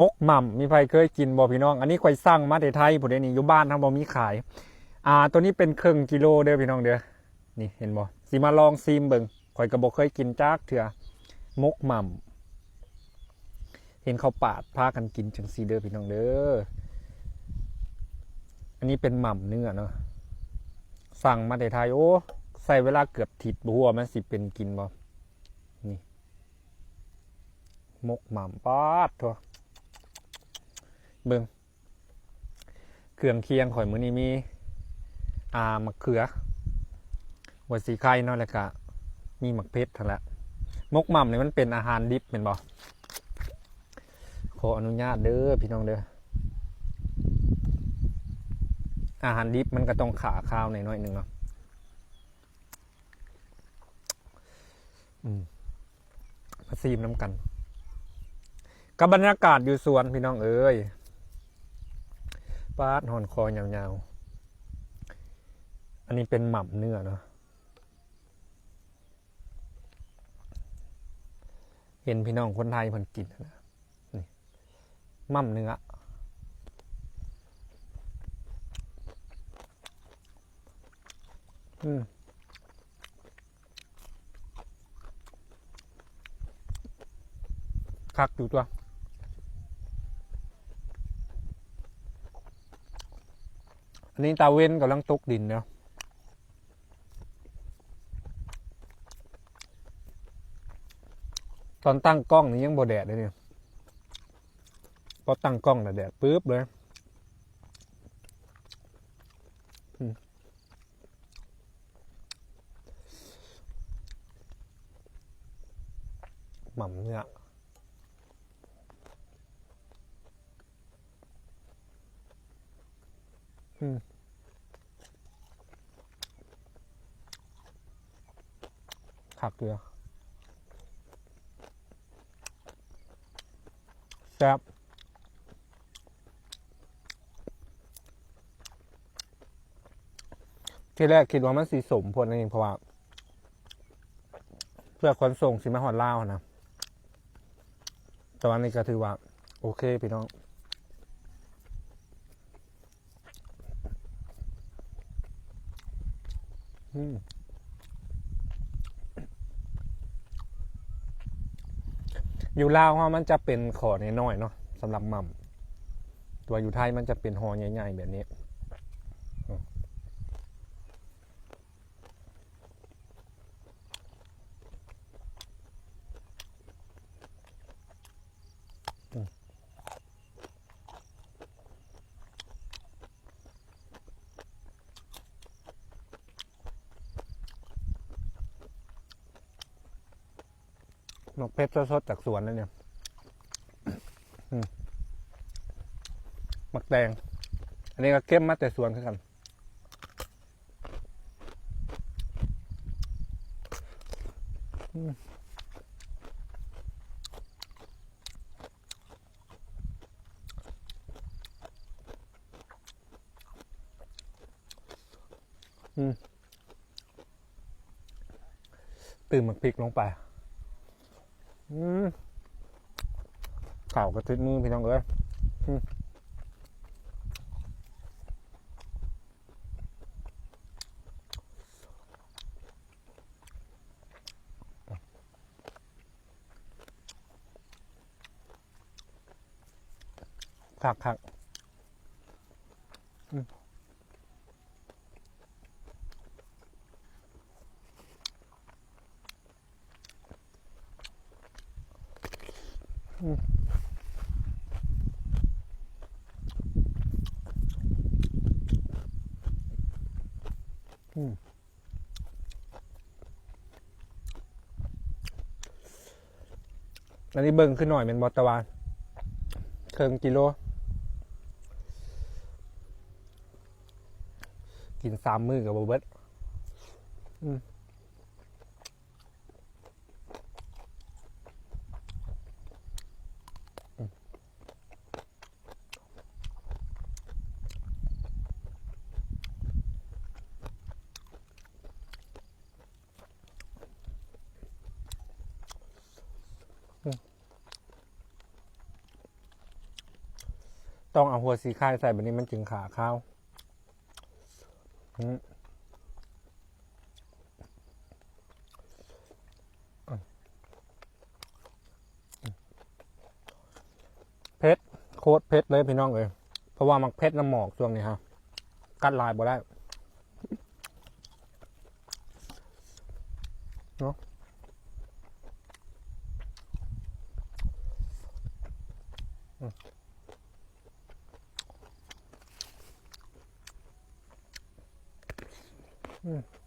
ໝົກໝ່ຳ ມີໃຜເຄີຍກິນບໍ່ພີ່ນ້ອງ? ອັນນີ້ຂ້ອຍສັ່ງມາແຕ່ໄທພຸ້ນເດ້ນີ້ ຢູ່ບ້ານເຮົາບໍ່ມີຂາຍ. ອ່າ ໂຕນີ້ເປັນເຄິ່ງກິໂລເດີພີ່ນ້ອງເດີ. ນີ້ເຫັນບໍ່? ຊິມາລອງຊີມເບິ່ງ. ຂ້ອຍກໍບໍ່ເຄີຍກິນຈັກເທື່ອ ໝົກໝ່ຳ. ເຫັນເຂົາປາດພາກັນກິນຈັ່ງຊີ້ເດີພີ່ນ້ອງເດີ. ອັນນີ້ເປັນໝ່ຳເນື້ອເນາະ ສັ່ງມາແຕ່ໄທ. ໂອ້ ໃຊ້ເວລາເກືອບທິດ ບໍ່ຮູ້ວ່າມັນຊິເປັນກິນບໍ່. ນີ້ ໝົກໝ່ຳ ປາດໂທ້ ເບິ່ງ ເຄື່ອງຄຽງຂ້ອຍມື້ນີ້ມີ ອ່າ ໝາກເຂືອ ຫົວສີໄຄເນາະ ແລ້ວກະມີໝາກເຜັດຫັ້ນແຫຼະ. ໝົກໝ່ຳນີ້ມັນເປັນອາຫານດິບແມ່ນບໍ່? ຂໍອະນຸຍາດເດີພີ່ນ້ອງເດີ. ອາຫານດິບມັນກໍຕ້ອງຂາຄາວໜ້ອຍໜຶ່ງເນາະ. ອືມ ມາຊີມນຳກັນ ກັບບັນຍາກາດຢູ່ສວນພີ່ນ້ອງເອີຍ. ປາດ ຮ້ອນຄໍຍາວໆ. ອັນນີ້ເປັນໝ່ຳເນື້ອເນາະ. ເຫັນພີ່ນ້ອງຄົນໄທເພິ່ນກິນນະ. ນີ້ ໝ່ຳເນື້ອ. ອືມ ຄັກຢູ່ຕົວະ. ອັນນີ້ຕາເວັນກຳລັງຕົກດິນເນາະ. ຕອນຕັ້ງກ້ອງນີ້ຍັງບໍ່ແດດເດ້ນີ້ ພໍຕັ້ງກ້ອງແລ້ວແດດປຶບເລີຍ. ອືມ ໝ່ຳເນື້ອ. ອືມ ຄັກເລີຍ ແຊບ. ທີແລກຄິດວ່າມັນຊິສົ້ມໂພດນີ້ ເພາະວ່າ ເພື່ອຂົນສົ່ງຊິມາຮອດລາວຫັ້ນນະ. ແຕ່ວ່ານີ້ກໍຖືວ່າໂອເຄພີ່ນ້ອງ. ອືມ ຢູ່ລາວເຮົາມັນຈະເປັນຂໍ້ນ້ອຍໆເນາະ ສຳລັບໝ່ຳ ແຕ່ວ່າຢູ່ໄທມັນຈະເປັນຫໍ່ໃຫຍ່ໆແບບນີ້. ໝາກເຜັດສົດໆຈາກສວນເລີຍນີ້. ອືມ ໝາກແຕງ ອັນນີ້ກໍເກັບມາແຕ່ສວນຄືກັນ. ອືມ ອືມ ຕື່ມໝາກພິກລົງໄປ. ອືມ ເຂົ້າກໍຕິດມືພີ່ນ້ອງເອີຍ. ອືມ ຄັກໆ ອືມ. ອືມ ອືມ ອັນນີ້ເບິ່ງຄືໜ້ອຍແມ່ນບໍ່? ແຕ່ວ່າເຄິ່ງກິໂລ ກິນສາມມື້ກໍບໍ່ເບິດ. ອືມ. ອືມ. ອືມ. ອືມ. ຕ້ອງເອົາຫົວສີໄຄໃສ່ ແບບນີ້ມັນຈຶ່ງຂາຄາວ. ອືມ ເຜັດ ໂຄດເຜັດເລີຍພີ່ນ້ອງເອີຍ ເພາະວ່າໝາກເຜັດນຳໝອກຊ່ວງນີ້ຮະ ກັດຫຼາຍບໍ່ໄດ້ເນາະ. ອືມ.